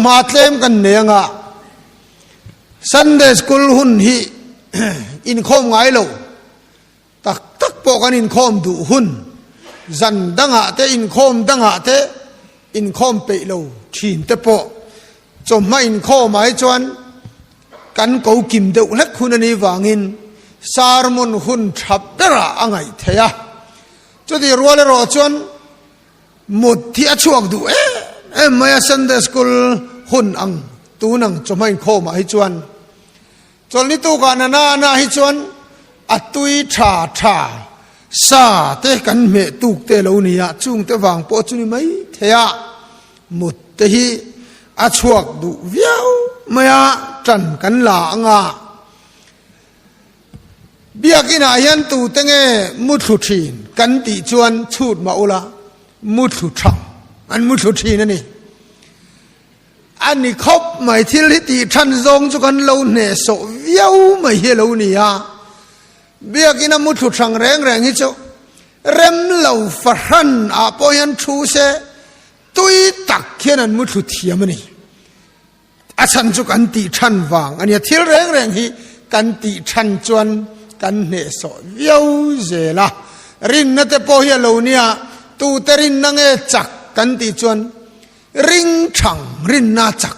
Chawhma tlem kan nei anga Sunday School hun hi inkhawm ngai lo tak tak pawh kan inkhawm duh hun, zan dangah te inkhawm dangah te inkhawm peih lo thin te pawh chawhma inkhawm ah hi chuan kan ko kim deuh hlek hun a nih vangin sermon hun tha berah a ngaih theih a. Chutih rual erawh chuan Mut hi a chhuak duh em em mai a, Sunday School hun ang tun ang chawhma inkhawmah hi chuan chawlhni tukah na na na hi chuan a tui tha tha sa te kan hmeh tuk te lo ni a, chung te vang pawh chu ni mai thei a, mut te hi a chhuak duh viau mai a, tan kan la ang a. Biakinah hian tute nge muthlu thin kan tih chuan chhut mah ula, muthlu tha an muthlu thin a ni. A ni khawp mai, thil hi tih than zawng chu kan lo hnehsawh viau mai hi a lo ni a. Biakina muthlu thang reng reng hi chu rem lo fahran ah pawh hian thu se tui tak hian an muthlu thiam a ni. A chhan chu kan tih than vang a nia, thil reng reng hi kan tih than chuan kan hnehsawh viau zel a, rinna te pawh hi a lo nia, tute rinna nge chak kan tih chuan ring thang rinna chak,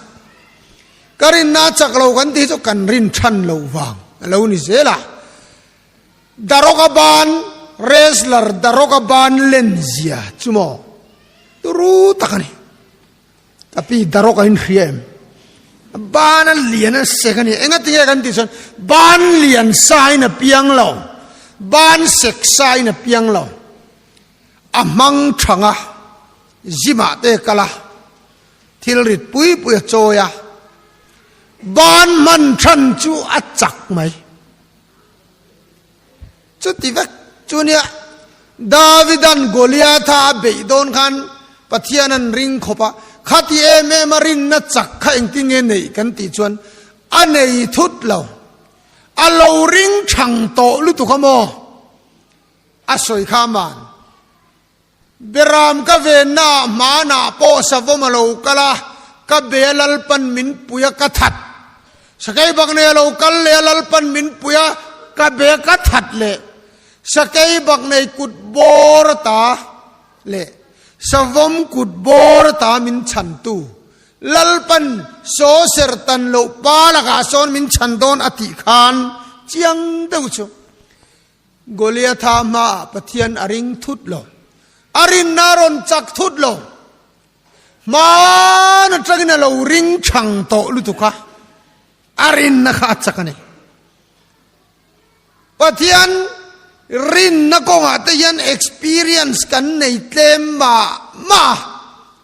ka rinna chak lo kan tih chu kan rin than lo vang a lo ni zel a, Daroga ban wrestler Daroga ban len zia chu maw turu tak a ni. Ka pi darawk a inhria em? Ban a lian a sek a ni. Enga tinge kan tih chuan ban lian sa in a piang lo, ban sek sa in a piang lo. A hmang thang a, gym ah te kal a, thil rit pui pui a chawi a, ban hman than chu a chak mai. Chuti vek chu nia, Davidan Goliatha a beih dawn khan Pathian an ring khawp a, khati em em a rinna chak kha engtin nge neih kan tih chuan a nei thut lo. A lo ring thang tawh lutuk a maw? A sawi kha man. Beram ka venna ah hmanah pawh savawm a lo kal a, ka be a Lalpan min pui a ka that. Sakei bak nei a lo kal leh a Lalpan min pui a, ka be a ka that leh. Sakei bak nei kut bawr ata leh savawm kut bawr ata min chhantu Lalpan saw ser tan loh pa lakah sawn min chhan dawn a tih khan chiang deuh chu Goliatha hmaah Pathian a ring thut lo. A rinna a rawn chak thut lo. Hmaan atangin a lo ring chhang tawh lutuk a, a rinna kha a chak a ni. Pathian rinna kawngah te hian experience kan nei tlem mah mah a,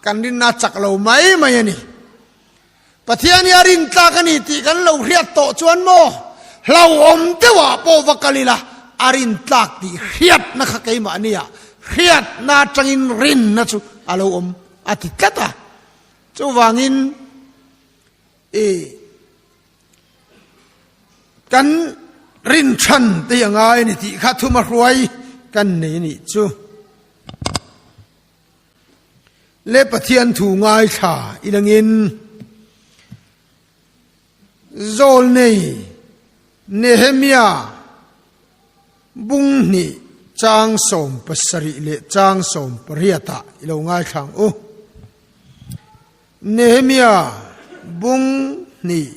kan rinna a chak lo mai mai a ni. Pathian hi a rin tlak a ni tih kan lo hriat tawh chuan maw hlauhawm deuhah pawh va kal ila a rin tlak tih hriatna kha keimah nia hriatna atangin rinna chu a lo awm a ti tlat a. Chuvangin i kan rin chhan te hi a ngai a ni tih kha thuma hruai kan nei a nih chu. Le Pathian thu ngaithla i langin Zawlnei Nehemia bung hnih chang 70 leh chang 18 ah i lo ngaithla ang u. Nehemia bung hnih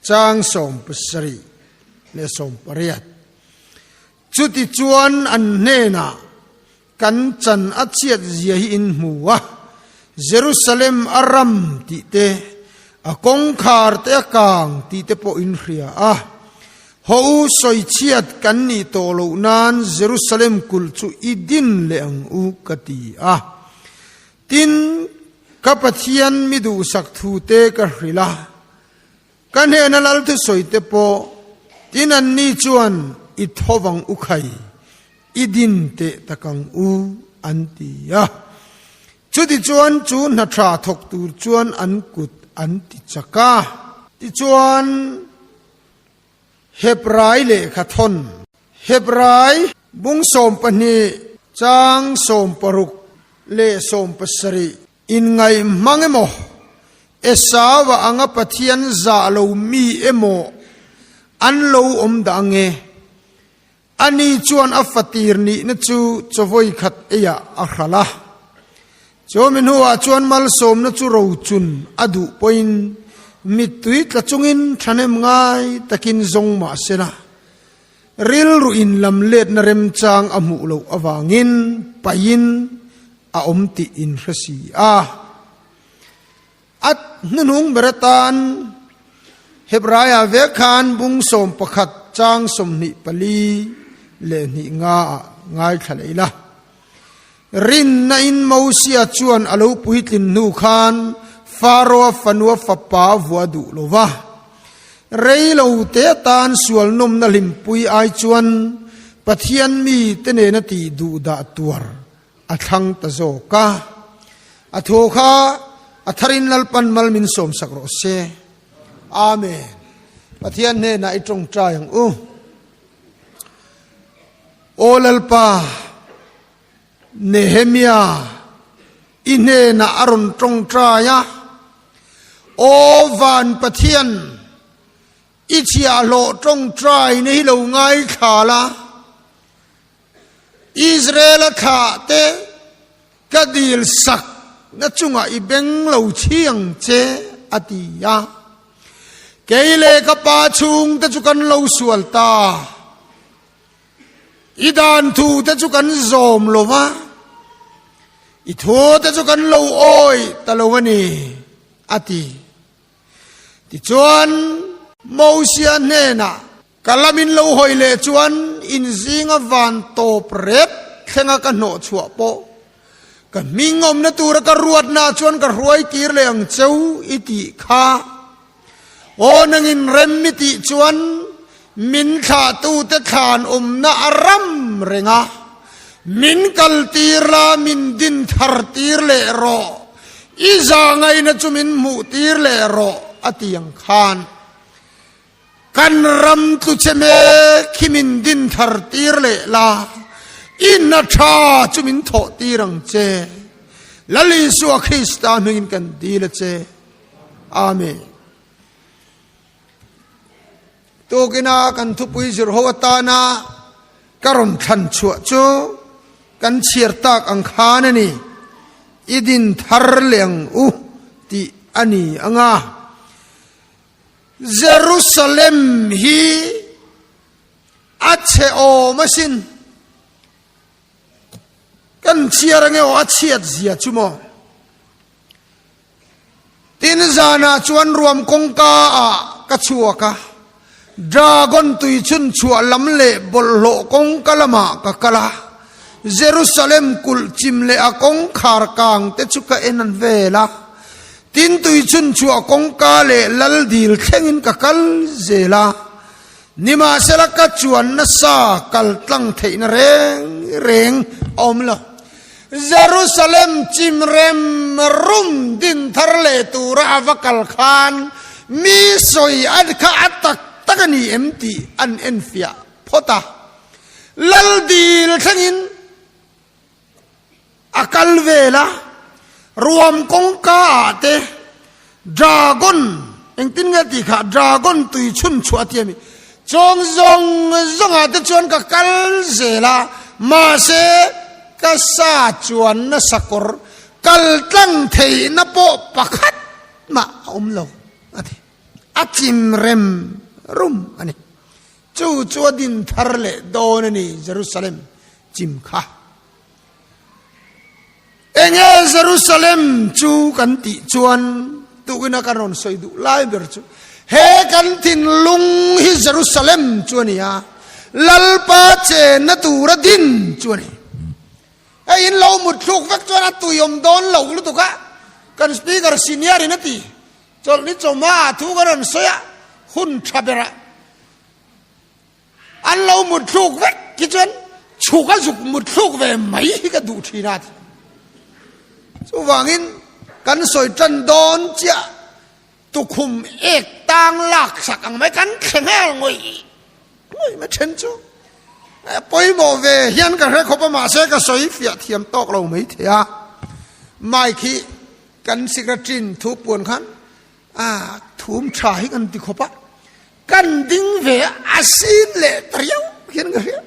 chang 70 leh 18. Chutichuan an hnenah Kan chan a chhiat zia hi in hmu a, Jerusalem a ram tih te, a kawngkhar te a kang tih te pawh in hria a. Haw u sawi chhiat kan nih tawh loh nan Jerusalem kulh chu i din leh ang u ka ti a. Tin, ka Pathian mi duhsak thu te ka hrilh a, Ka hnena lal thusawi te pawh tin anni chuan i thovang u khai, i din teh tak ang u an ti a. Chutichuan chu hna tha thawk tur chuan an kut an ti chak a. Tichuan Hebrai lehkha thawn, Hebrai bung 12 chang 60 leh 70 Inngaih hmang emaw? Esau-a anga Pathian zah lo mi emaw an lo awm dah ange? Ani chuan a fatir nihna chu chaw khat eiah a hralh a. Chumi hnuah chuan malsawmna chu rochun a duh pawhin mittui tla chungin thahnem ngai takin zawng mah se la, rilru inlam letna remchang a hmuh loh avangin paihin a awm tih inhre si a. A hnuhnung ber atan Hebraia vek khan bung 11 chang 24 leh hnih nga ah ngaithla leh ila. Rinna in Mosia chuan a lo puitlin hnu khan Faroa fanua fapa vua duh lo va. Rei lo te atan sual nawmna hlimpui ai chuan Pathian mi te nena tih duh dah tuar A thlang ta zawk a. A thu kha a tharin Lalpan mal min sawmsak rawh se. Amen. Pathian hnenah i tawngtai ang u. Aw Lalpa, Nehemia i hnenah a rawn tawngtai a. Aw van Pathian, i chhiahhlawh tawngtaina hi lo ngaithla la. Israel-a thlahte ka dil sak na chungah i beng lo chhi ang che, a ti a. Kei leh ka pa chhungte chu kan lo sual ta. I dan thute chu kan zawm lo va, i thute chu kan lo awih ta lo a ni, a ti. Tichuan, Mosia hnenah, Ka lam in lo hawi leh chuan in zinga van tawp rep thlenga ka hnawh chhuah pawh ka hming awmna tura ka ruatna chuan ka hruai tir leh ang cheu i tih kha. Aw nangin rem i tih chuan min thlahtute thlan awmna a ram reng a, min kal tir la min din thar tir leh rawh, i zahngaihna chu min hmuh tir leh rawh a ti ang khan. Kan ram tlu che mek hi min din thar tir leh la, i hna tha chu min thawh tir ang che. Lal Isua Krista hmingin kan dil a che. Amen. Tukina kan thupui zir ho atana ka rawn thlan chhuah chu kan chhiar tak ang khan a ni. I din thar leh ang u tih a ni anga. Jerusalem hi a chhe awm asin. Kan chhiar ange aw a chhiat zia chu maw. Tin zanah chuan ruam kawngka ah ka chhuak a, Dragon tui chhun chhuah lam leh bawlhhlawh kawngka lamah ka kal a, Jerusalem kulh chim leh a kawngkhar kang te chu ka en vel a. Tin tui chhun chhuah kawngka leh lal dil thlengin ka kal zel a, nimahsela ka chuan nasa kal tlang theihna reng reng a awm lo. Jerusalem chim rem rum din thar leh tura a va kal khan mi sawi a kha a tak tak a ni em tih an enfiah phawt a, lal dil thlengin A kal vel a, ruam kawngka ah te dragon, engtin nge tih kha, dragon tui chhun chhuah a ti a mi, chawng zawng zawng ah te chuan ka kal zel a, mahse ka sa chuan nasa kawr kal tlang theihna pawh pakhat mah a awm lo a ti, a chim rem rum a ni. Chu chu a din thar leh dawn a ni Jerusalem chim kha. Enge Jerusalem chu kan tih chuan tukin a kan rawn sawi duh lai ber chu he kan thinlung hi Jerusalem chu a ni a, Lalpa chenna tura din chu a ni. Hei in lo mut thluk vek chuan a tuiawm dawn lo lutuk a, kan speaker senior in a ti. Chawlhni chawhma ah thu kan rawn sawi a, hun tha berah. An lo mut thluk vek khi chuan chhuk a zuk mut thluk ve mai hi ka duh thin a ti. Chuvangin kan sawi tan dawn chiah tukhum ek tang lak sak ang mai kan thle nghal ngawih ngawih mai then chu pawimawh ve hian ka hre khawp a mahse ka sawi fiah thiam tawk lo mai thei a. Mic hi kan secretary-in thu puan khan. A thum tha hi kan ti khawp a, kan ding ve a, a sin leh ta riau hian ka hria.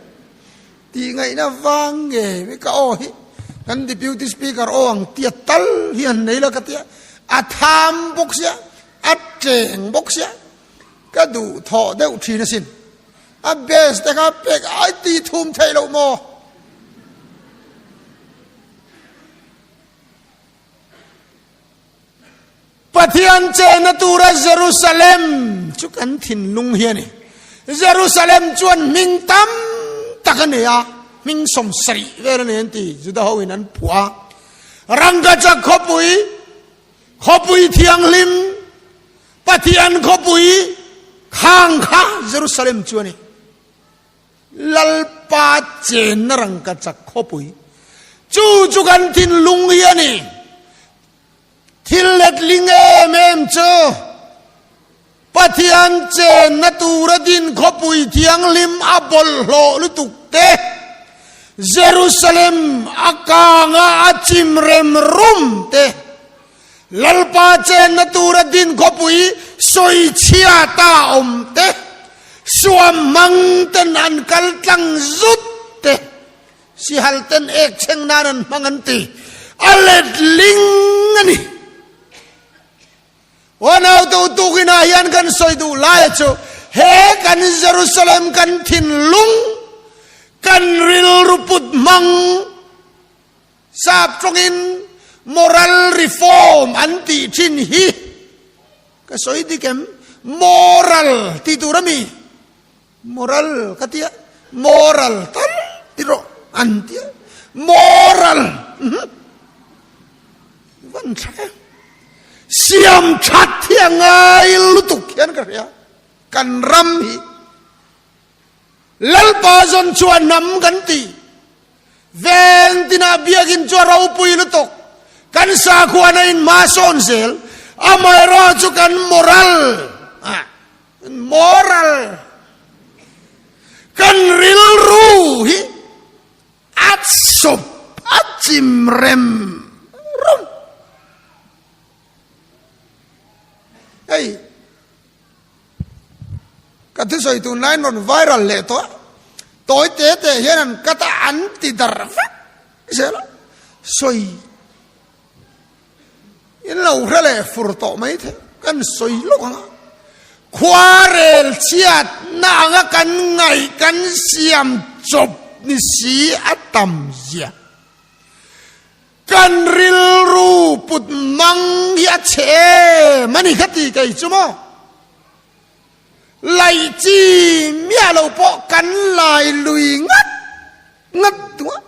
Tih ngaihna vang nge mi ka aw hi kan deputy speaker aw ang tia tal hi han nei la ka tia, a tham bawk sia, a teng bawk sia, ka duh thawh deuh thin asin. A best te kha pek ai ti thum theih loh maw? Pathian chenna tura Jerusalem chu kan thinlung hi a ni. Jerusalem chuan hming tam tak a nei a, hming 70 vel a nei an ti, Juda ho in an phuah a. Rangkachak khawpui, khawpui thianghlim, Pathian khawpui khang kha Jerusalem chu a ni. Lalpa chenna rangkachak khawpui chu chu kan thinlung hi a ni. Thil letling em em chu Pathian chenna tura din khawpui thianghlim a bawlhhlawh lutuk te, Jerusalem a kanga a chim rem rum te, Lalpa chenna tura din khawpui sawichhia ta awm te, suam hmang ten an kal tlang zut te, Sihal ten ek chheng nan an hmang an ti. A letling a ni. Aw nautu tukinah hian kan sawi duh lai chu he kan Jerusalem kan thinlung kan rilru put hmang sap tawngin moral reform an tih thin hi ka sawi dik em? Moral tih tur a mi? Moral ka tia, moral tal ti rawh an tia, moral van tha em. Siam that hi a ngai lutuk hian ka hria, kan ram hi Lalpa zawn chuan hnam kan ti, veng tinah biakin chu a ropui lutuk, kan sakhuana in hma sawn zel, amaherawhchu kan moral ah Moral kan rilru hi a sawp a chim rem rum. Hei ka thusawi tunlaiin rawn viral leh tawh a, tawi te te hian an cut a an ti darh vek zel a, sawi In lo hre leh fur tawh mai thei, kan sawi lawk ang a. Khuarel chhiatna anga kan ngaih kan siam chawp ni si a tam zia. Kan rilru put mang hi a chhe em a ni kha ti kei chu maw? Laih chi miah lo pawh kan lai lui ngat ngat duh a.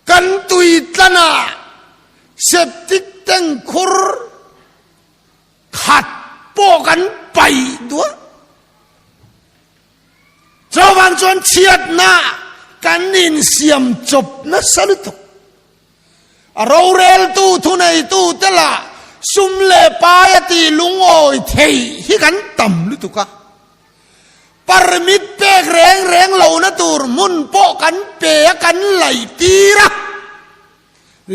Kan tui tlanah septic tank khur khat pawh kan paih duah. Chuvang chuan chhiatna kan insiam chawp nasa lutuk. A roreltu thuneitu te lah sum leh pai a tih lungawi thei hi kan tam lutuk a. Permit pek reng reng lohna tur hmun pawh kan pe a, kan laih tir a,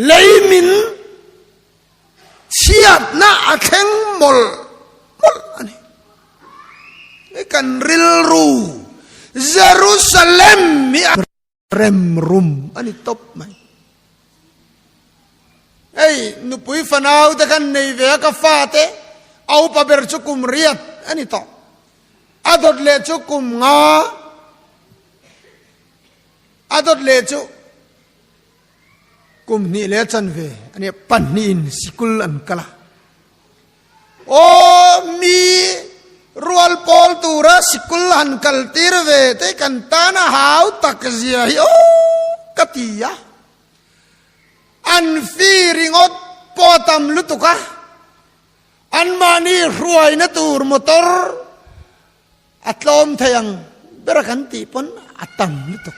lei min chhiatna a thleng mawlh mawlh a ni. Kan rilru Jerusalem hi a rem rum a ni tawp mai. Hei nupui fanau te khan nei ve a ka fate a upa ber chu kum riat a ni tawh. A dawt leh chu kum nga a dawt leh chu kum hnih leh chanve a nia pahnihin sikul an kal a. Aw mi rual pawl tura sikul han kal tir ve te kan tan a hau tak zia hi aw ka ti a. An fi ringawt pawh a tam lutuk a, anmahni hruaina tur motor a tlawm thei ang ber a kan tih pawn a tam lutuk.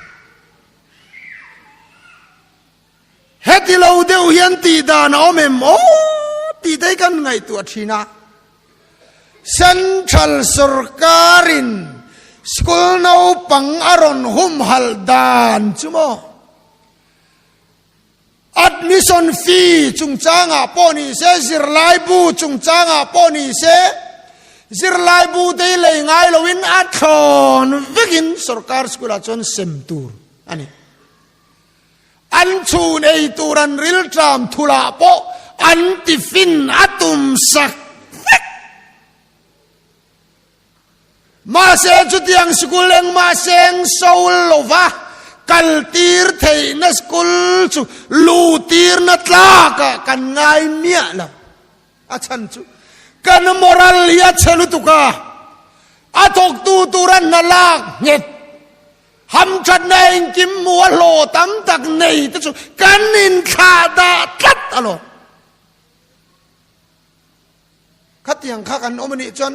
Heti lo deuh hian tih dan a awm em aw tih te hi kan ngaihtuah thin a. Central sorkarin school naupang a rawn humhalh dan chu maw? Admission fee chungchangah pawh ni se, zirlaibu chungchangah pawh ni se, zirlaibu te hi lei ngai loin a thlawn vekin sorkar school ah chuan sem tur a ni. An chhun ei tur an rilṭam thulah pawh an tiffin a tum sak vek. Mahse chutiang sikul engmah seng so lova kaltir theihna school chu luhtirna tlakah kan ngai miah lo. A chhan chu kan moral hi a chhe lutuk a, a thawktu tura hna lak nghet, hamthatna engkim hmu a hlawh tam tak nei te chu kan inthlah dah tlat alawm. Khatiang kha kan awm anih chuan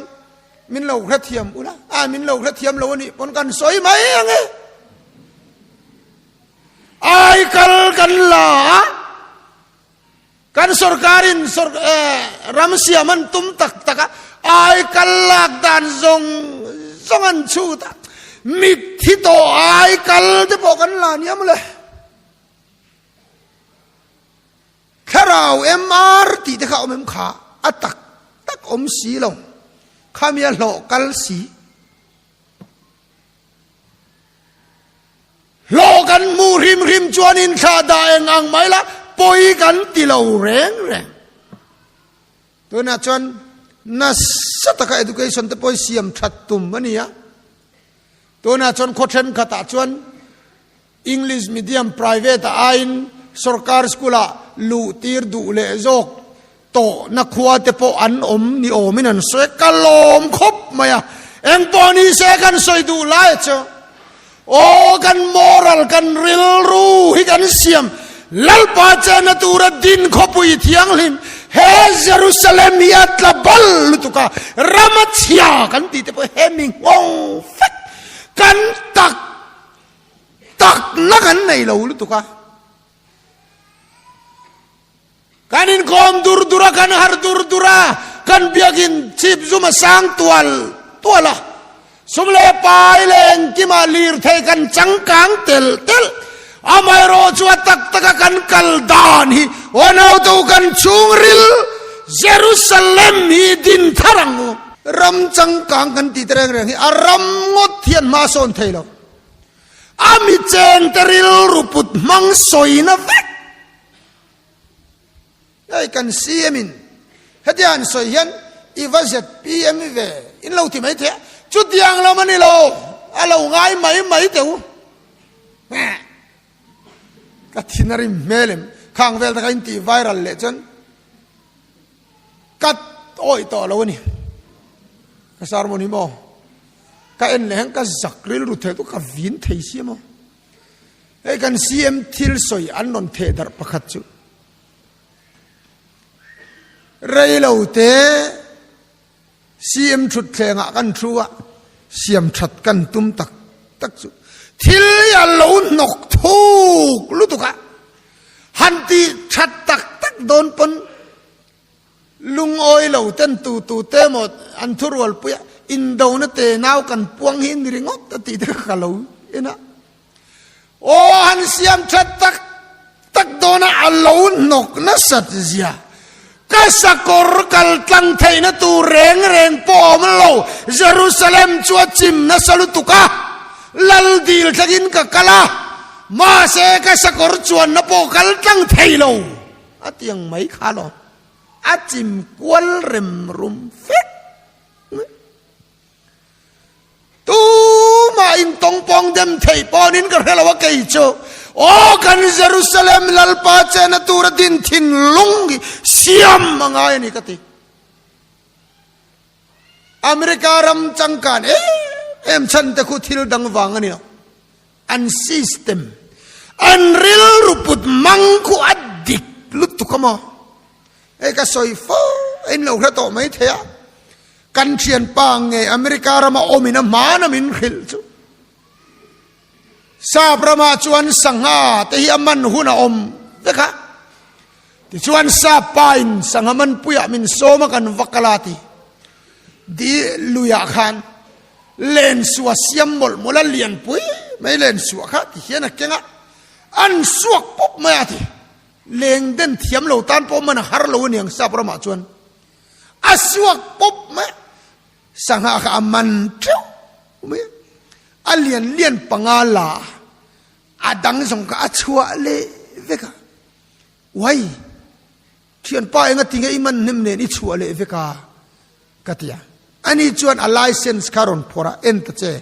min lo hrethiam ula, a min lo hrethiam lo anih pawn kan sawi mai ang e. Ai kal kan la a, kan sorkarin ram siam an tum tak tak a, ai kal lak dan zawng zawng an chhut a, mitthi tawh ai kal te pawh kan la nia mawle. Thlarau MR tih te kha awm em kha? A tak tak awm si lo. Khami a hlawh kal si. Hlawh kan hmuh hrim hrim chuan inthlah dah eng ang mai la pawi kan ti lo reng reng. Tunah chuan nasa taka education te pawh siam that tum a ni a. Tunah chuan khaw thenkhatah chuan English medium private ah aiin sorkar school ah luh tir duh leh zawk tawhna khua te pawh an awm ni awmin an sawi a, ka lawm khawp mai a, engpawh ni se kan sawi duh lai chu aw kan moral kan rilru hi kan siam Lalpa chenna tura din khawpui thianghlim he Jerusalem hi a tla bal lutuk a, ram a chhia kan tih te pawh hemi nghawng vek kan tak Takna kan nei lo lutuk a. Kan inkawm dur dur a, kan har dur dur a, kan biakin chhip zum a sang tual tual a. Sum leh pai leh engkimah lirthei kan changkang tel tel. Amaherawh chu a tak taka kan kal dan hi Uanautu kan chhungril Jerusalem hi din thar ang u. Ram changkang kan tih te reng reng hi a ram ngawt hian hma sawn thei lo. A mi chengte rilru put hmang sawina vek. Hei kan CM in hetia an sawi hian i va ZPM ve in lo ti mai thei a, chutiang lam a ni lo, a lo ngai mai mai teh u. Ka thin a rim hmel em, khang vel taka in tih viral leh chuan Ka awih tawh lo a ni. Ka sermon hi maw? Ka en leh hian ka zak rilru thei tu ka vin thei si maw? Hei kan CM thil sawi an rawn theh darh pakhat chu. Rei lo te CM thut thlengah kan thu a, siam that kan tum tak tak chu. Thil hi a lo hnawk thuk lutuk a, han ti that tak tak dawn pawn lungawi lo ten tu tu te emaw an thurual pui a, indona te nau kan puang hi ni ringawt a tih te kha ka lo en a. Aw han siam that tak tak dawna a lo hnawk nasat zia. Ka sakawr kal tlang theihna tur reng reng pawh awm lo. Jerusalem chu a chim nasa lutuk a, lal dil thlengin ka kal a, mahse ka sakawr chuanna pawh kal tlang thei lo. A tiang mai kha lo, a chim kual rem rum fek mai. Tumah in tawngpawng dem theih pawnin ka hre lo a kei chu. Aw kan Jerusalem Lalpa chena tura din thinlung hi siam a ngai a ni ka ti. America ram changkan em em chhan te khu thil dang vang a ni lo. An system, an rilru put mang khu a dik lutuk a maw? Hei ka sawi fo a in lo hre tawh mai thei a. Kan thianpa nge America rama awmin a hmana min hrilh chu. Sap ramah chuan sangha te hi a man hun a awm vek a. Tichuan sap pa in sangha man puiah min sawm a kan va kal a ti. Di luiah khan len suah siam mawlh mawlh a lianpui mai len suah kha ti hian a keng a, an suak pawp mai a ti. Leng den thiam lo tan pawh man a har lo aniang sap ramah chuan. A suak pawp mai a, sangha kha a man teuh mai a, a lian lian panga la a, a dang zawng kha a chhuah leh vek a. Uai! Thianpa enga tinge i man hnem nen i chhuah leh vek a? ka ti a. Ani chuan a license kha rawn phawrh a, en ta che.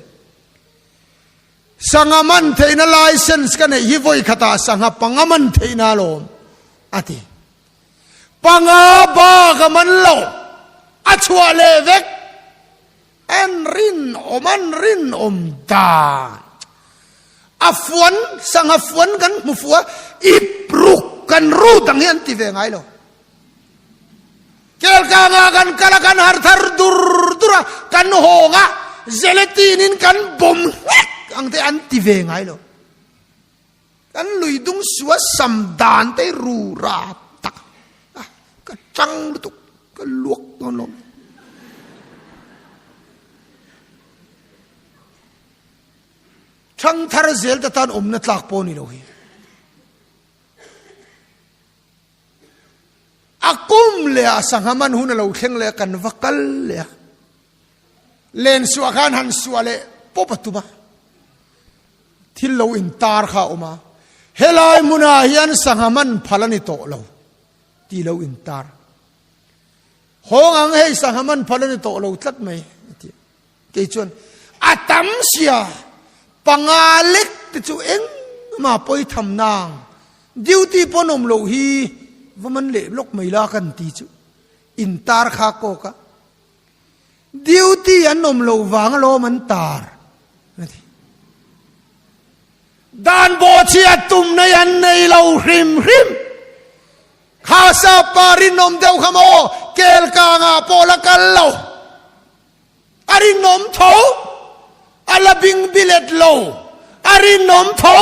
Sangha man theihna license ka neih hi vawi khatah sangha panga man theihna alawm, a ti. Panga bak a man lo, a chhuah leh vek. En rinawm, an rinawm dan. A fuan, sangha fuan kan hmu fuh a, ip ruk kan ru dang hi an ti ve ngai lo. Kelkanga kan kal a, kan har thar dur dur a, kan hawng a, gelatine in kan bawm nghek ang te an ti ve ngai lo. Kan lui dung sua sam dan te ru ra tak a, ka tang lutuk, ka luak dawn lo. Thang thar zel te tan awmna tlak pawh ni lo hi. A kum leh ah sangha man hun a lo thleng leh a, kan va kal leh a. Len suah khan han suah leh pawp a tum a. Thil lo intar kha a awm a. Helai hmunah hian sangha man phal a ni tawh lo tih lo intar. Hawng ang hei sangha man phal a ni tawh lo tlat mai a ti. Kei chuan a tam sia panga lek te chu engmah pawi tham nang duty pawn awm loh hi va man leh lawk mai la kan ti chu intar kha kawk a duty an awm loh vang alawm an tar a ti. Dan bawhchhiat tumna hi an nei lo hrim hrim. Kha sapa rinawm deuh kha maw Kelkangah pawh la kal lo. A rinawm tho, a la bing bilet lo, a rinawm tho.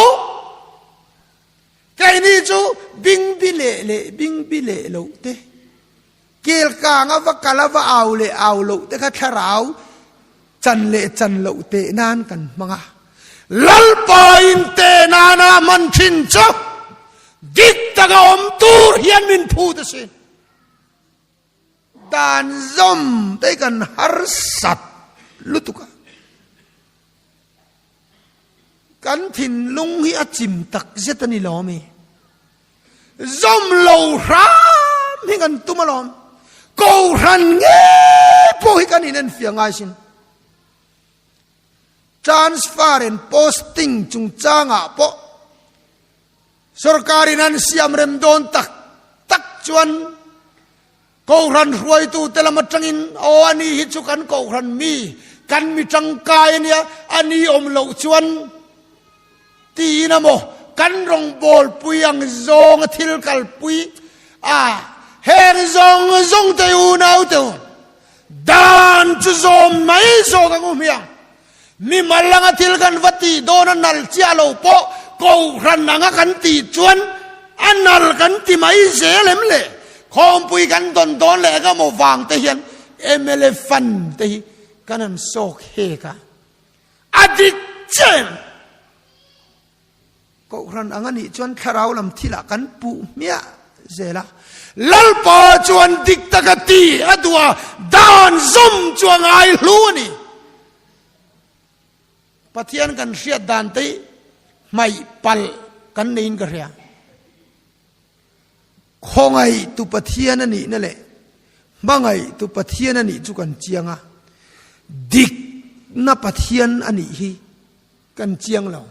Keini chu bing bi leh leh bing bi leh loh te, kel kang a va kal a va au leh au loh te kha thlarau chan leh chan loh teh nan kan hmang a. Lalpa in teh nana hman thin chu dik taka awm tur hian min phut asin. Dan zawm te kan harsat lutuk a, kan thinlung hi a chim tak zet a ni lo ami? Zawm lo hram hi kan tum alawm. Kohhran ngei pawh hi kan inenfiah ngai sin. Transfer and posting chungchangah pawh Sorkarin an siam rem dawn tak tak chuan Kohhran hruaitute lam atangin aw a ni hi chu kan Kohhran mi, kan mi tangkai a nia, a ni awm loh chuan tiin a maw kan rawngbawlpui ang zawnga thil kalpui a heng zawng zawng te unau te u dan chu zawm mai zawk ang u hmiang. Mi mal anga thil kan va tih dawn a nal chiah lo pawh Kohhran anga kan tih chuan a nal kan ti mai zel em le? Khawmpui kan dawn dawn leh eng emaw vang te hian mla fund te hi kan han sawk hek a, a dik chiah em? Kohhran ang a nih chuan thlarau lam thilah kan puh hmiah zel a. Lalpa chuan dik taka ti a duh a, dan zawm chu a ngai hlu a ni. Pathian kan hriat dan te hi hmaih palh kan neiin ka hria. Khawngaihtu Pathian a nihna leh hmangaihtu Pathian a nih chu kan chiang a, dikna Pathian a nih hi Kan chiang lo.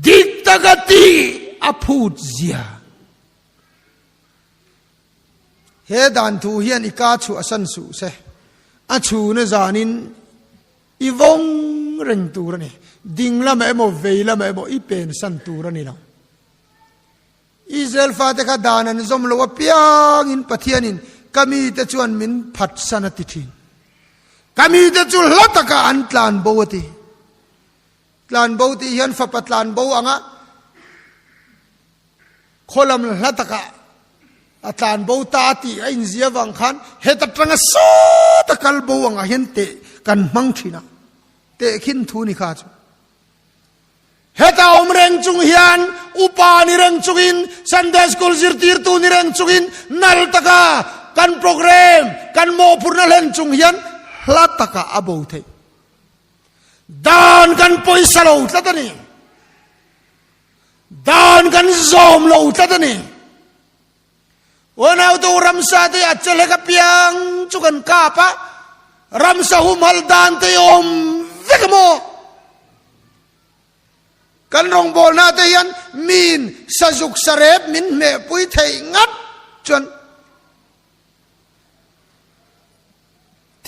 Dik taka ti a phut zia. He dan thu hian i ka chhuah san suh se. A chhuna zanin i vawng reng tur a ni. Ding lamah emaw vei lamah emaw i pen san tur a ni lo. Israel fate kha dan an zawm lo apiangin Pathianin ka mite chuan min phatsan a ti thin. Ka mite chu hla takah an tlan bo a ti. Tlan bo tih hian fapa tlan bo anga khawlam hla takah a tlan bo ta tih a inzia vang khan heta tanga sawta kal bo angah hian teh kan hmang thin a. Tehkhin thu ni kha chu. Heta awm reng chung hian Upa ni reng chungin, Sunday School zirtirtu ni reng chungin nal taka kan program, kan mawhphurhna hlen chung hian hla takah a bo theih. Dan kan pawisa lo tlat a ni. Dan kan zawm lo tlat a ni. Unautu ramsa te a chelek apiang chu kan kap a, ramsa humhal dan te awm vek maw? Kan rawngbawlna te hian min sazuk sarep min hmehpui theih ngat chuan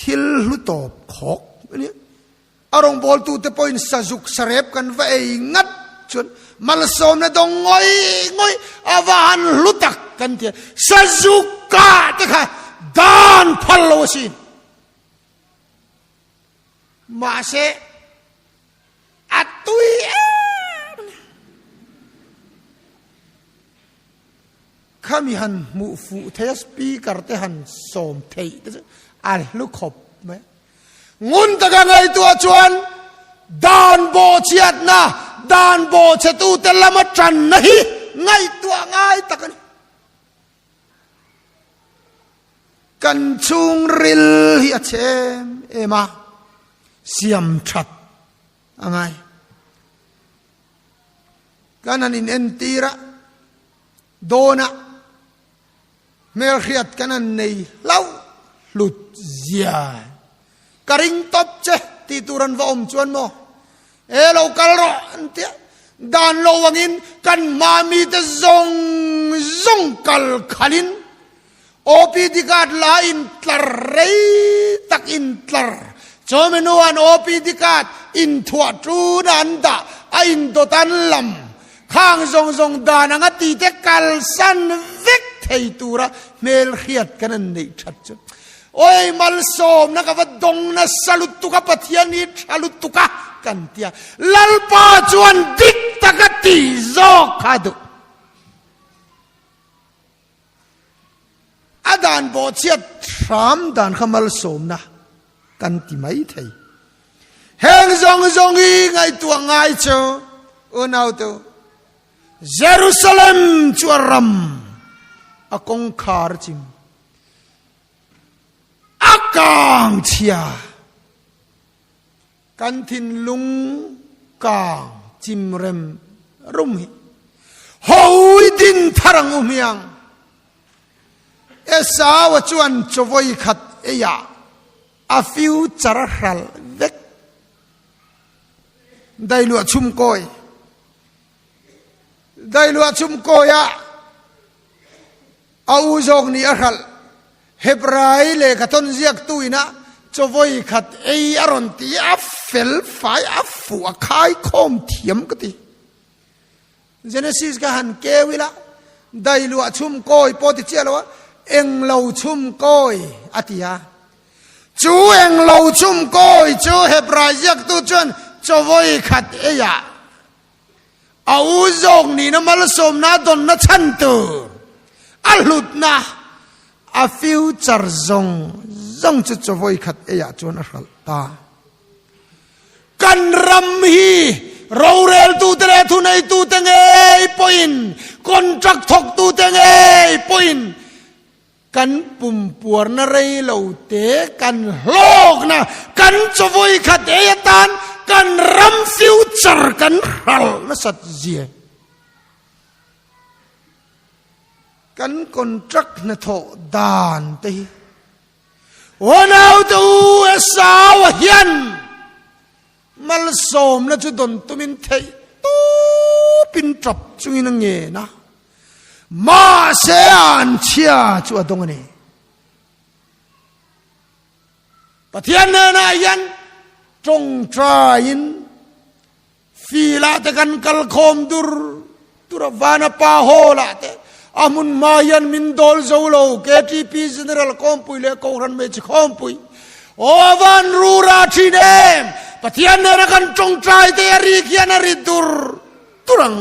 Thil hlu tawp khawk a nia. A rawngbawltute pawhin sazuk sarep kan va ei ngat chuan malsawmna dawng ngawih ngawih a va han hlu tak kan ti a. Sazuk kah te kha dan phal lo asin. Mahse a tui em a ni. Khami han hmuh fuh thei a speaker te han sawm theih te chu a hlu khawp mai. Ngun taka ngaihtuah chuan dan bawhchhiatna, dan bawhchhetute lama tanna hi ngaihtuah ngai tak a ni. Kan chhungril hi a chhe em em a, siam that a ngai. Kan han inentir a, dawn a, hmelhriat kan han nei hlauh hlut zia. Ka ring tawp che tih tur an va awm chuan maw? E lo kal rawh an ti a, dan lo angin kan hma mite zawng zawng kal khalin OPD card la intlar rei tak intlar chawmi hnuah OPD card inthuah tun a an dah a indawt an lam khang zawng zawng dan anga tite kalsan vek thei tura hmelhriat kan an neih that chu Oi malsawmna ka va dawng nasa lutuk a Pathian hi tha lutuk a kan tia Lalpa chuan dik taka ti zawk kha duh. A dan bawhchhiat hram dan kha malsawmna kan ti mai thei. Heng zawng zawng hi ngaihtuah ngai chu unautu Jerusalem chu a ram a kawngkhar chim a kang chhia Kan thinlung kang chim rem rum hi hawi din thar ang u hmiang. Esau-a chuan chawawi khat eiah a future a hral vek. Dailuah chhum kawi. Dailuah chhum kawiah A u zawk nih a hralh. Hebrai lehkha thawn ziaktu ina chawawi khat ei a rawn ti a fel fai a fuh a khai khawm thiam ka ti. Genesis ka han keu ila dailuah chhum kawi pawh ti chiah lo a englo chhum kawi a ti a. Chu englo chhum kawi chu Hebrai ziaktu chuan chawawi khat eiah A u zawk nihna malsawmna dawnna chhan tur a hlutna a future zawng zawng chu chawawi khat eiah chuan a hralh ta. Kan ram hi roreltute leh thuneitute ngei pawhin contract thawktute ngei pawhin Kan pumpuarna rei lo te, kan hlawkna, kan chawawi khat ei atan kan ram future kan hral nasat zia. Kan contract hnathawh dan te hi Unaute u Esau-a hian Malsawmna chu dawn tumin theih tupin tap chungin a ngen a, mahse an chhia chu a dawng a ni. Pathian hnenah hian tawngtaiin filah te kan kal khawm dur dur a, vana pa hall ah te a hmun hma hian min dawl zo lo, KTP General Khawmpui leh Kohhran Hmeichhe Khawmpui aw van rura thin em, Pathian nena kan tawngtai te a rik hian a ri dur dur ang,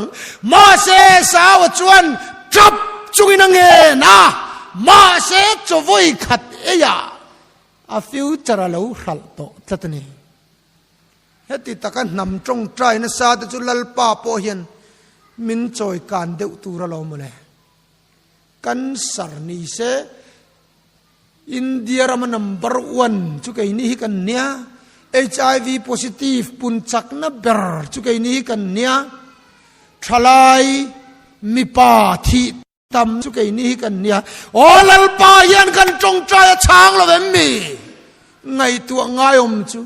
mahse Saua chuan tap chungin a ngen a, mahse chawawi khat eiah a future a lo hralh tawh tlat a ni. Heti taka hnam tawngtai nasa te chu Lalpa pawh hian. Min chawi kan deuh tur alawm mawle. Cancer ni se India rama number one chu keini hi kan nia. HIV positive pun chakna ber chu keini hi kan nia. Thalai mipa thih tam chu keini hi kan nia. Aw Lalpa hian kan tawngtai a chhang lo em mi? Ngaihtuah ngaiawm chu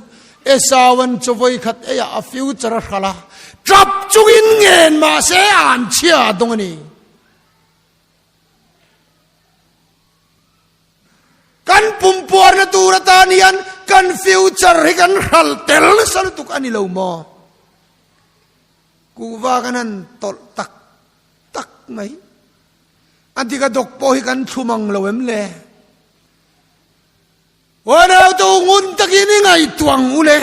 Esauan chaw khat eiah a future a hral a, tap chungin ngen mahse an chhia dawng a ni. Kan pumpuarna tur atan hian kan future hi kan hral tel nasa lutuk a ni lo maw? Kuhva kan han tawlh tak tak mai. A dik a dawk pawh hi kan thlum ang lo em le? Uanautu ngun takin i ngaihtuah ang u le.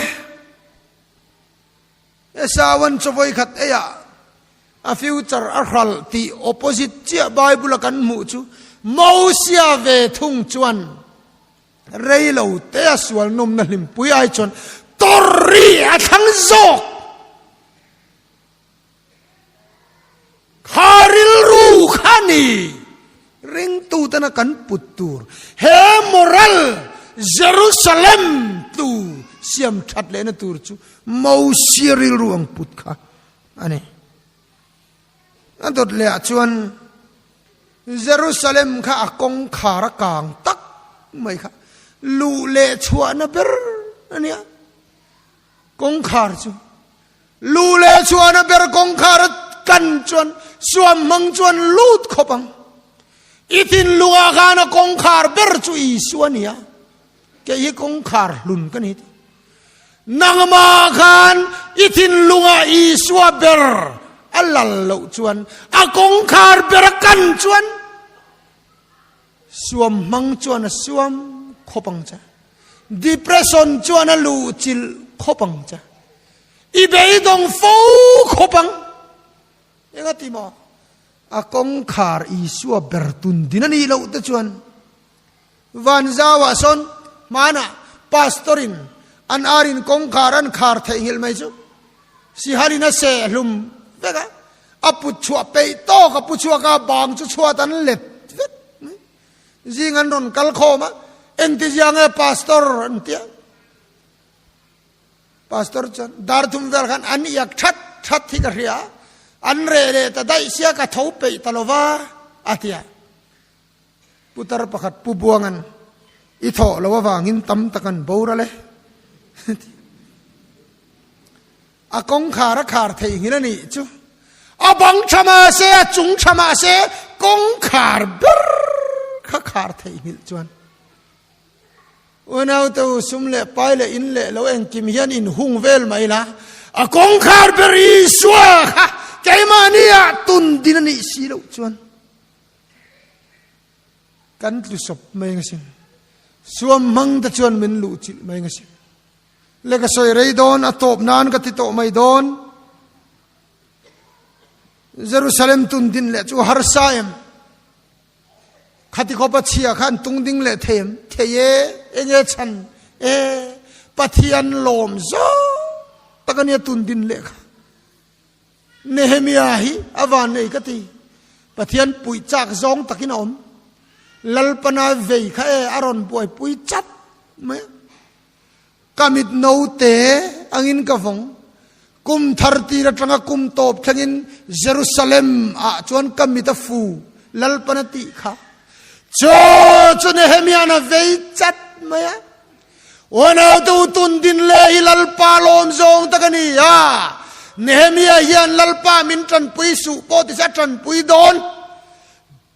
Esauan chaw khat eiah a future a hralh tih opposite chiah Bible a kan hmuh chu Mosia ve thung chuan rei lo te a sual nawmna hlimpui ai chuan tawrri a thlang zawk. Kha rilru kha ni ringtu tana kan put tur he moral Jerusalem tu siam that lehna tur chu Mosia rilru ang put kha a ni. A dawt lehah chuan Jerusalem kha a kawngkhar a kang tak mai kha luh leh chhuahna ber a nia. Kawngkhar chu luh leh chhuahna ber kawngkhar a kan chuan suam hmang chuan lut khawp ang. I thinlungah khan a kawngkhar ber chu Isua a ni a, kei hi kawngkhar hlun ka ni. Nangmah khan i thinlungah Isua ber a lal loh chuan, a kawngkhar ber a kan chuan suam hmang chuan a suam khawp ang che. Depression chuan a luh chilh khawp ang che. I beidawng fo khawp ang. Enga ti maw? A kawngkhar Isua ber tun din a nih loh te chuan Vanzauah sawn hmanah Pastor in an ar in kawngkhar an khar theihnghilh mai chu Sihal in a seh hlum vek a, a put chhuah peih tawk a pu chhuak a, bang chu chhuat an let vek mai. Zing an rawn kal khawm a, engtizia nge Pastor an tia. Pastor chuan dar thum vel khan an iak that that hi ka hria a, an reh leh ta daih sia ka tho peih ta lova a tia. Putar pakhat Pu Buangan i thawh lo avangin tam tak an boral e. A kawngkhar a khar theihnghilh a nih chu. A bang tha mah se, a chung tha mah se, kawngkhar ber kha khar theihnghilh chuan. Unaute u sum leh pai leh in leh lo engkim hian in hung vel mai la, a kawngkhar ber Isua kha keimahni ah tun din a nih si loh chuan. Kan tlu sawp mai ang asin. Suam hmang te chuan min luh chilh mai ang asin. Le ka sawi rei dawn, a tawp nan ka ti tawh mai dawn. Jerusalem tun din leh chu harsa em. Khati khawpa chhia kha an tung ding leh thei em? Thei e, enge chhan e, Pathian lawm zawng tak ania tun din leh kha. Nehemia hi a van nei ka ti. Pathian puih chak zawng takin a awm. Lalpana vei kha e a rawn buaipui chat mai a. Ka mit note angin ka vawng. Kum thar tir atanga kum tawp thlengin Jerusalem ah chuan ka mit a fu Lalpana tih kha. Chaw chu Nehemia'n a vei chat mai a. Unautu tun din leh hi Lalpa lawm zawng tak a ni a. Nehemia hian Lalpa min tanpui suh pawh ti se a tanpui dawn.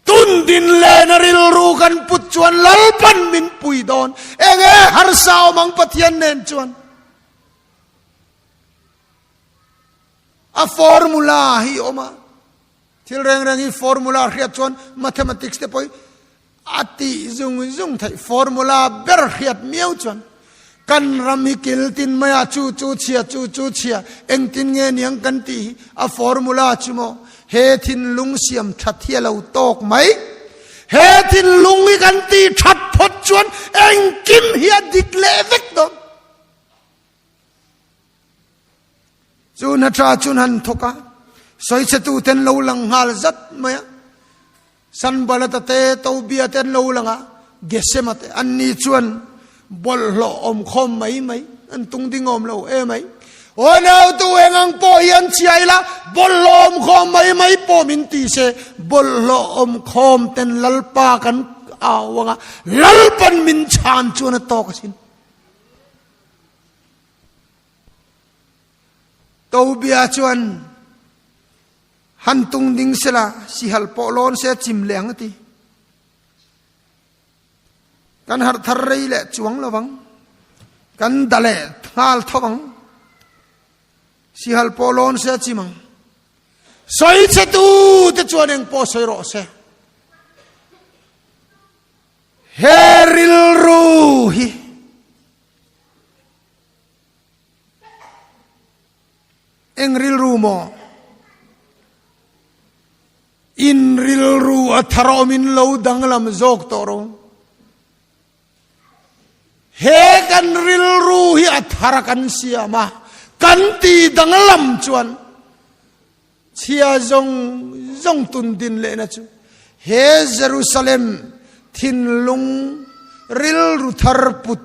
Tun din lehna rilru kan put chuan Lalpan min pui dawn. Enge harsa awm ang Pathian nen chuan. A formula hi awm a. Thil reng reng hi formula hriat chuan mathematics te pawh hi a tih zung zung theih. Formula ber hriat miau chuan kan ram hi kil tin mai a, chu chu chhia, chu chu chhia, engtin nge niang kan tih hi a formula chu maw he thinlung siam that hi a lo tawk mai. He thinlung hi kan tih that phawt chuan engkim hi a dik leh vek dawn. Chu hna tha chun han thawk a. Sawichhetu te an lo lang nghal zat mai a. Sanbalata te, Tobia te an lo lang a, Gesema te, anni chuan bawlhhlawh awm khawm mai mai, an tung ding awm lo e mai. Aw nautu eng ang pawh hi an chhia ila, bawlhhlawh awm khawm mai mai pawh min ti se, bawlhhlawh awm khawm ten Lalpa kan au ang a, Lalpan min chhan chuan a tawk asin. Tobia chuan Han tung ding sela, sihal pawh lawn se chim leh ang a ti. Kan harh thar rei leh chuang lo vang. Kan da leh nghal tho vang. Sihal pawh lawn se chim ang. Sawi che tu te chuan eng pawh sawi rawh se. He rilru hi Eng rilru maw? In rilru a thar awmin lo danglam zawk tawh ro. He kan rilru hi a thar a kan siam a, kan ti danglam chuan chhia zawng zawng tun din lehna chu he Jerusalem thinlung rilru thar put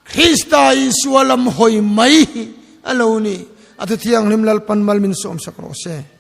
Krista Isua lam hawi mai hi a lo ni. A Thuthianghlim Lalpan mal min sawmsak rawh se.